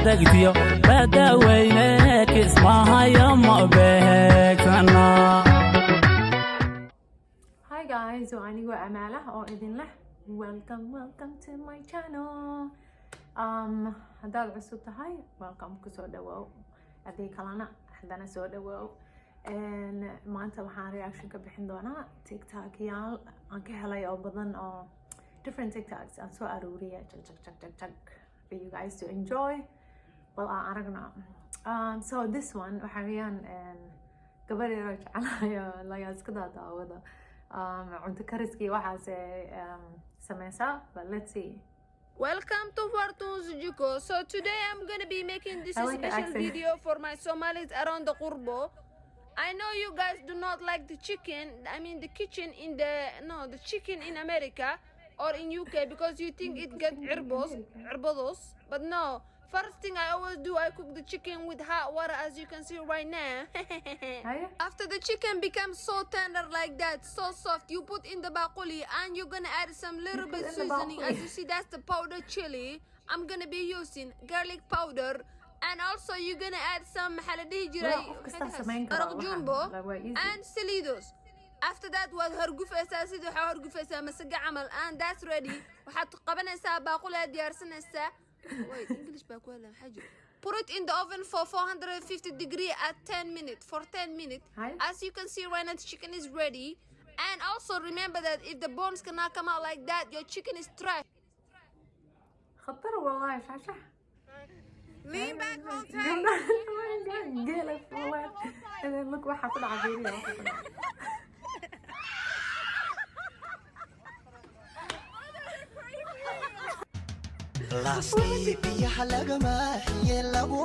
Aragtiyo badaweyne Kismaayo ma beegsana. Hi guys, waa anigoo Amaala oo idin leh welcome, welcome to my channel. Haddaad cusub tahay, welcome, kusoo dhawoow. Haddii kalena, haddana soo dhawoow. Maanta waxaan reaction ka bixin doonaa TikTok-yaal aan ka helay oo badan oo different TikToks aan soo aruuriyay, jag jag jag jag jag, for you guys to enjoy. Bal aan aragna. So this one waxaa weeyaan gabar yaroo jecelayo laga iska daadaawada cunto kariskii waxaas sameysaa, but let's see. Welcome to Fortune's Jiko. So today I'm gonna be making this I like the special accent. Video for my Somalis around the Qurbo. I know you guys do not like the chicken, I mean the kitchen in the, no, the chicken in America or in UK because you think it gets cirbos, cirbados, but no. First thing I always do, I cook the chicken with hot water, as you can see right now. Haye. After the chicken becomes so tender like that, so soft, you put in the bakuli and you're gonna add some little Put bit in the seasoning. As bakuli. You see, that's the powder chili. I'm gonna be using garlic powder. And also you're gonna add some maxaa la dhihi jiray Waa qof kastaa samayn karaa maraq waxaan. Jumbo Like, waa easy. And saliidos. After that waad horgufaysaa sidii waxaa horgufaysaa masago camal, and that's ready. Waxaad qabanaysaa baaquli aad diyaarsanaysaa. Wait, English baa ku hadlaya, maxaa jira? Put it in the oven for 450 degree at 10 minutes, for 10 minutes. Hi. As you can see right now, the chicken is ready. And also remember that if the bones cannot come out like that, your chicken is trash. Khatar wallahi, shaashax. Lean back, hold tight. Geela fuuleen. And then look waxa ku dhaca, fiiriya waxa ku dhaca. Laaskii biyaha lagama xiye lagu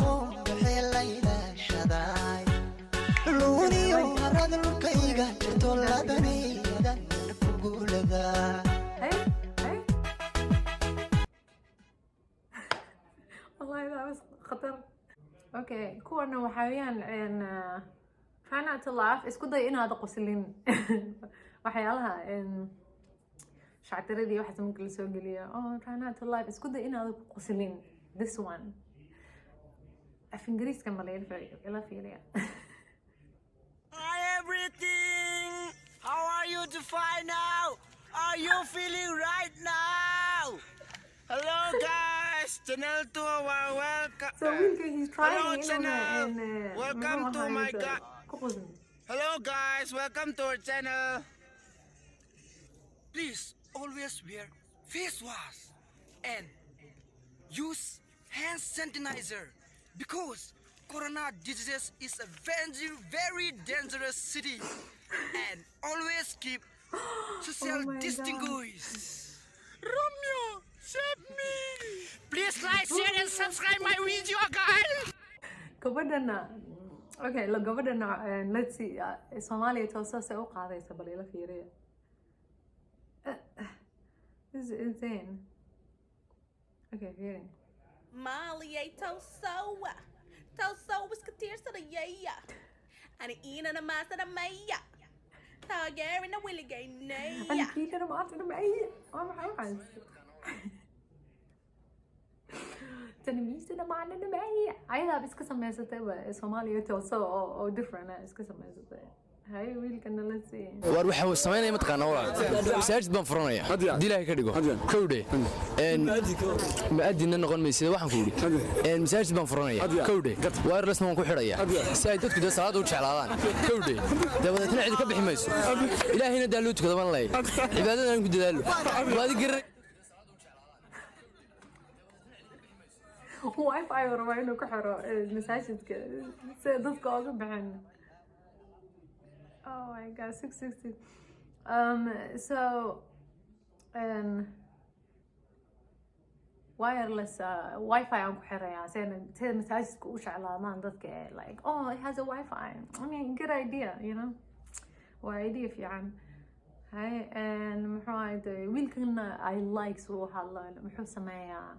baxee laylaashaday luuniyo harad lukayga jirto ladaniyadan kuguulada. Hey, hey. Wallahi that was khatar. Okay, kuwana waxaa weeyaan try not to laugh, isku day inaad qoslin. Waxyaalaha shactiradii waxaas marka la soo geliyo, oh, try not to laugh, isku day inaad ku qoslin. This one af Ingiriiska ma la ila fiiriya. Hi everything! How are you to find now? Are you feeling right now? Hello guys! Channel 2 our welcome. So wiilka, he's trying Hello, inuuna channel. Welcome Welcome to my ku qoslin. Hello guys, welcome to our channel. Please always wear face wash and use hand sanitizer because corona disease is a very very dangerous city, and always keep social Oh my God. Distinguish. Romeo, save me! Please like, share and subscribe my video, guys. Gabadhana, okay, la gabadhana, let's see, Soomaaliya toosaasay u qaadaysa, bal ila fiiriya. This is insane. Okay, fiiri. Maaliye tosowa tosow iska tiirsanayaya ani iinana maasanamaya taageerina weligaynaya. Ankiilana maantana maaya, waa maxay waxaas? Tanimiisana maanana maaya, ayadaaba iska samaysatay ba Soomaaliya tooso oo different ah iska samaysatay. Hay, wiilkana, let's see. Waar waxa samaynaya mataqaanaa walaal, masaajid baan furanaya haddii Ilaahay ka dhigo, kowdhe mu'adinna noqon maysid. Waxaan ku yidhi masaajid baan furanaya, kowdhe, wirelessna waan ku xidhaya si ay dadku dee salaada u jeclaadaan, kowdhe. Dabadeetna cidi ka bixi mayso, Ilaahayna daa loo tukado baan leeyahay, cibaadada aan ku dadaalo waadi garan. Wifi uu rabaa inuu ku xiro masaajidka si ay dadka oga bixin. Oh my God, 660. So wireless wifi aan ku xirayaa sida masaajidka u jeclaadaan dadka ee like, oh, it has a wifi. I mean, good idea. Waa idea fiican. Hay, and muxuu ahayd wiilkana, I like suu u hadlo. Muxuu sameeyaa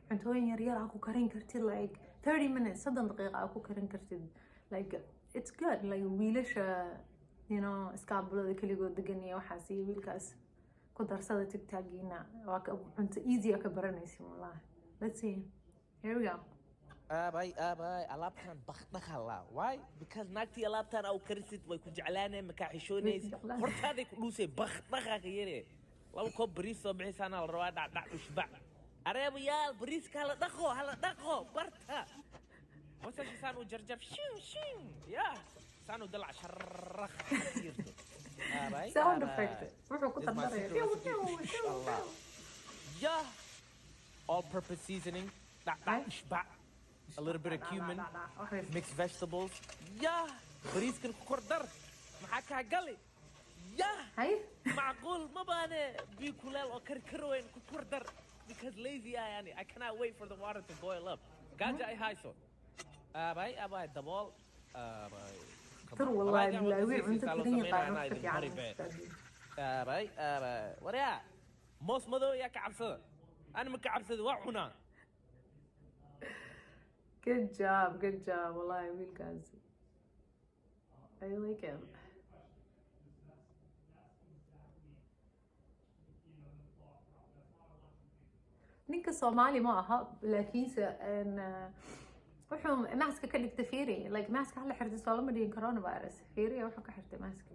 cuntooyin yaryar aa ku karin kartid, like 30 minutes, 30 daqiiqa aa ku karin kartid. Like, it's good, like wiilasha iskaabulada keligood degan iyo waxaas iyo wiilkaas ku darsada TikTokiina, waa cunto easy aa ka baranaysin wallahi. Let's see. Here we go. Aabay, aabay, alaabtan bakdhaqala. Why? Because naagtii alaabtan au karisid way ku jeclaaneen, makaa xishoonaysid. Jeclaan. Hortaaday ku dhuusay, bakdhaqa ka yare. 2 koob bariis soo bixisaana la rabaa, dhacdhac ushbac. Areebayaal, bariiska hala dhaqo, hala dhaqo, barta. Basasha saan u jarjar, shiin shiin. Yaa, saan u dalac sharrakh jirto. Aabay, Sound aabay. effect wuxuu ku This is my dardaraya. secret recipe. Inshallah. Yeah. All purpose seasoning. Dhac dhac ushbac. A little bit of cumin. Mixed vegetables. Yeah. Bariiskan ku kor dar. Maxaa kaa gali? Yeah. Hay. Macquul ma baane biyo kuleel oo karkaroyn ku kor dar. Because lazy I ani. I cannot wait for the water to boil up. Gaaja ay hayso. Aabay, aabay, dabool. Aabay. Come Tur on. wallahi Walahi, billahi wiil cunto cunto sii karin soo yaqaan sameynaya, wax ka idin fiican bari be. Aabay, aabay. Waryaa. Moos madow yaa ka cabsada. Ani ma ka cabsada, waa cunaa. Good job, good job. Wallahi wiilkaas, I like him. Ninka Soomaali ma aha, laakiinse wuxuu mask-a ka dhigtay fiiri, like mask-a hala xirtay soo lama dhigin coronavirus. Fiiriya wuxuu ka xirtay mask-a.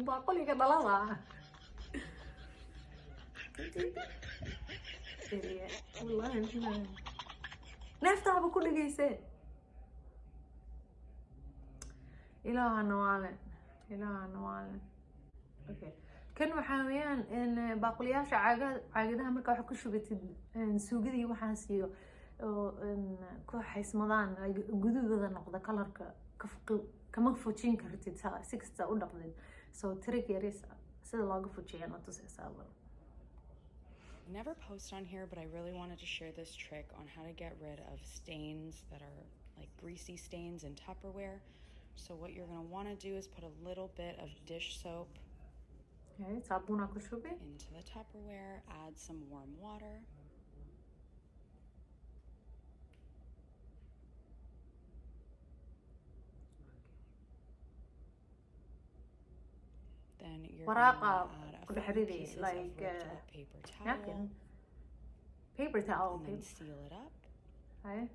Baaquliga dhalada. Fiiriya wallahi billahi neeftaaba ku dhagaysee. Ilaaha nawaale, ilaaha nawaale. Okay, kan waxaa weeyaan in baaquliyaasha caaga, caagadaha marka wax ku shubatid suugadii waxaas iyo oo ku xaysmadaan, like gududooda noqda, kalarka kama fujin kartid si kasta u dhaqdid. So trick yaris sida looga fujiya na tusaysaa. Never post on here, but I really wanted to share this trick on how to get rid of stains that are like greasy stains in Tupperware. So what you're gonna wanna do is put a little bit of dish soap Okay, saabuunaa ku shubi. into the Tupperware, add some warm water. Then you're gonna Waraaqa wanna add a ku dhex few ridi, pieces of like ripped up paper towel napkin, paper towel. and then Paper. seal it up. Haye.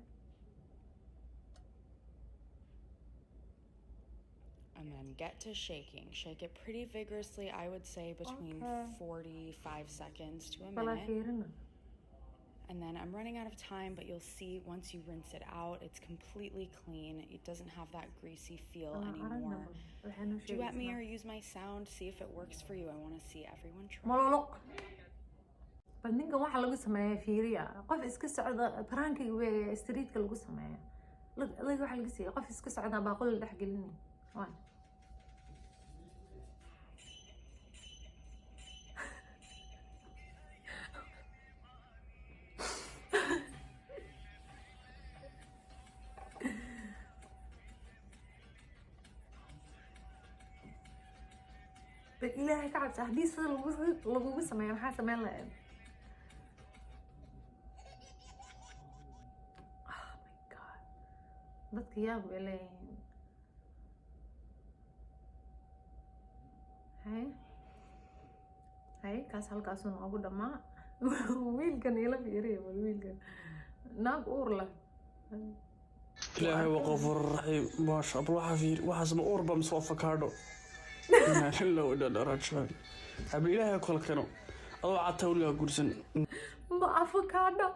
And then get to shaking. Shake it pretty vigorously, I would say between 45 seconds to a Bala minute. fiirina. And then I'm running out of time, but you'll see once you rinse it out, it's completely clean. It doesn't have that greasy feel Ah, aragna anymore. bal waxay noo Duet me sheegaysaa. or use my sound, see if it works for you. I want to see everyone try. Mololoq. Bal ninkan waxaa lagu sameeyaa fiiriya, qof iska socda, prank-iga wey, street-ka lagu sameeya. Lag waxaa laga siiya qof iska socda baaquli la dhex gelini. Waa bal Ilaahay ka cabsa, haddii sida lagugu sameeyo maxaa sameyn lahayd? Oh my God, dadka yaab bay leeyihiin. Haye haye, kaas halkaasuu noogu dhammaa. Wiilkan ila fiiriya bal, wiilkan naag uur leh. Ilaahay waa qafuur raxiim, maasha Allah. Waxaa fiir, waxaas ma uurba mise waa avocado? Inaa lillahi wa inaa ilaihi raajicuun. Haba Ilaahay kala keeno adoo cataa weligaa guursan. Ma avocado?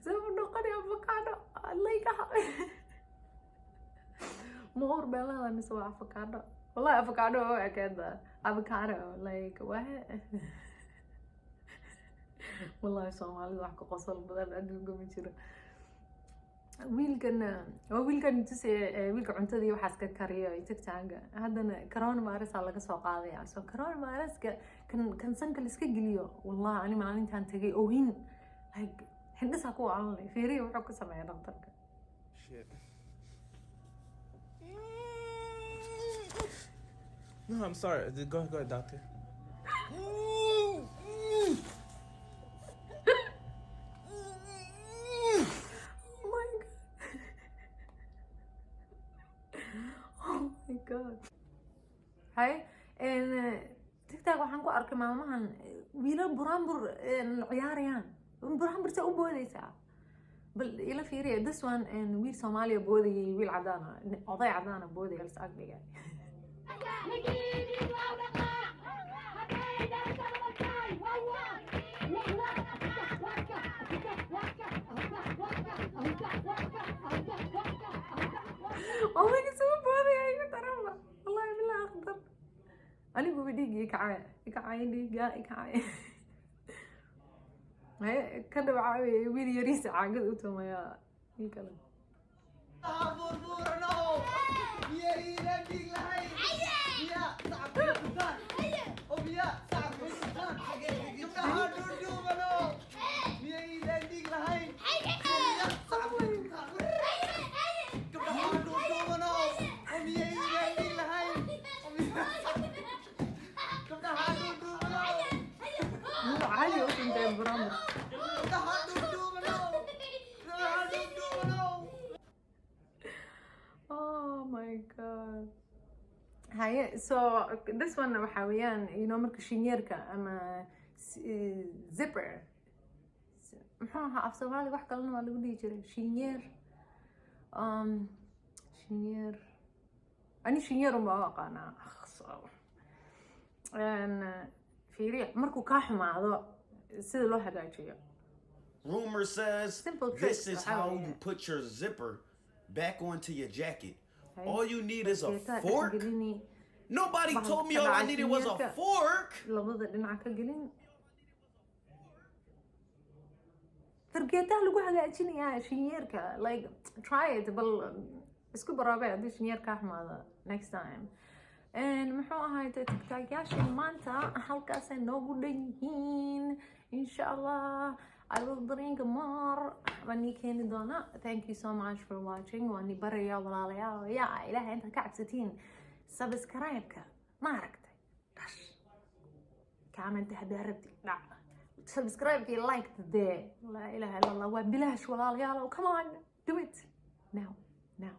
See u noqoni avocado? Laygaha ma uur bay leedahay mise waa avocado? Wallahi avocado waa u ekeeda avocado, like what? Wallahi Soomaalida wax ka qosol badan adduunka ma jiro. Wiilkan waa wiilkan tusaya, wiilka cuntadii waxaas ka kariyo TikTok. Haddana coronavirus aa laga soo qaadaya. So coronaviruska kan sanka la iska geliyo, wallahi ani maalintaan tagay ohin, like hindhisaa ku wacanlay. Fiiriya wuxuu ku sameeya dhakhtarka. Shit. No, I'm sorry. Go, go, doctor. Oh my God. Oh my God. Hay, TikTok. TikTok waxaan ku arkay maalmahan wiilal buraanbur ciyaarayaan. Buraanbur saa u boodaysaa? Bal ila fiiriya this one, wiil Soomaaliya boodayay, wiil cadaana, oday cadaana boodaya lis ag dhigay. Odayga soo boodaya igu daranba, wallahi billahi akhdar. Aniguba dhiigga ikacay, ikacay, dhiigga ikacay. Haye, ka dhawcaawaya wiil yariisa caagad u tumaya wiil kale. Burburano miyaynan dhiig lahayn? Biya sacabka kustaan oo biya sacabka kustaan. Gabdhaha dhuudhuubano miyaynan dhiig lahayn? Biya sacabka kustaan. Gabdhaha dhuudhuubano oo miyaynan dhiig lahayn? Oo biya gabdhaha dhuudhuubano. Caadi u tuntay buraanbur. Gabdhaha dhuudhuubano, gabdhaha dhuudhuubano. Oh my God. Haye, so this one waxaa weeyaan marka shinyeerka ama zipper, muxuu ahaa af Soomaali? Wax kalena waa lagu dhihi jiray shinyeer. Shinyeer, ani shinyeer unbaa u aqaanaa. So fiiriya markuu kaa xumaado sida loo hagaajiyo. Rumor says Simple this tricks, is waxaa how weeye. you put your zipper back onto your jacket. Haye. All you need is a Fargeetaa dhex fork. gelini. Nobody Bahalka told me all I dhacay needed was a shinyeerka. fork. Labada dhinac ka gelin, fargeetaha lagu hagaajinayaa shinyeerka. Like, try it, bal isku baraabe haddii shinyeer kaa xumaado next time. And muxuu ahaay, TikTokyaashii maanta halkaasay noogu dhan yihiin. Insha Allah I will bring more, waan nii keeni doonaa. Thank you so much for watching. Waan ni barayaa, walaalayaal. Yaa Ilaahay intaad ka cabsatiin, subscribe-ka ma aragtay, dhash, comment haddaa rabti dhac, subscribe iyo like dee. Laa ilaha illa Allah, waa bilaash, walaalayaal. Come on, do it now now.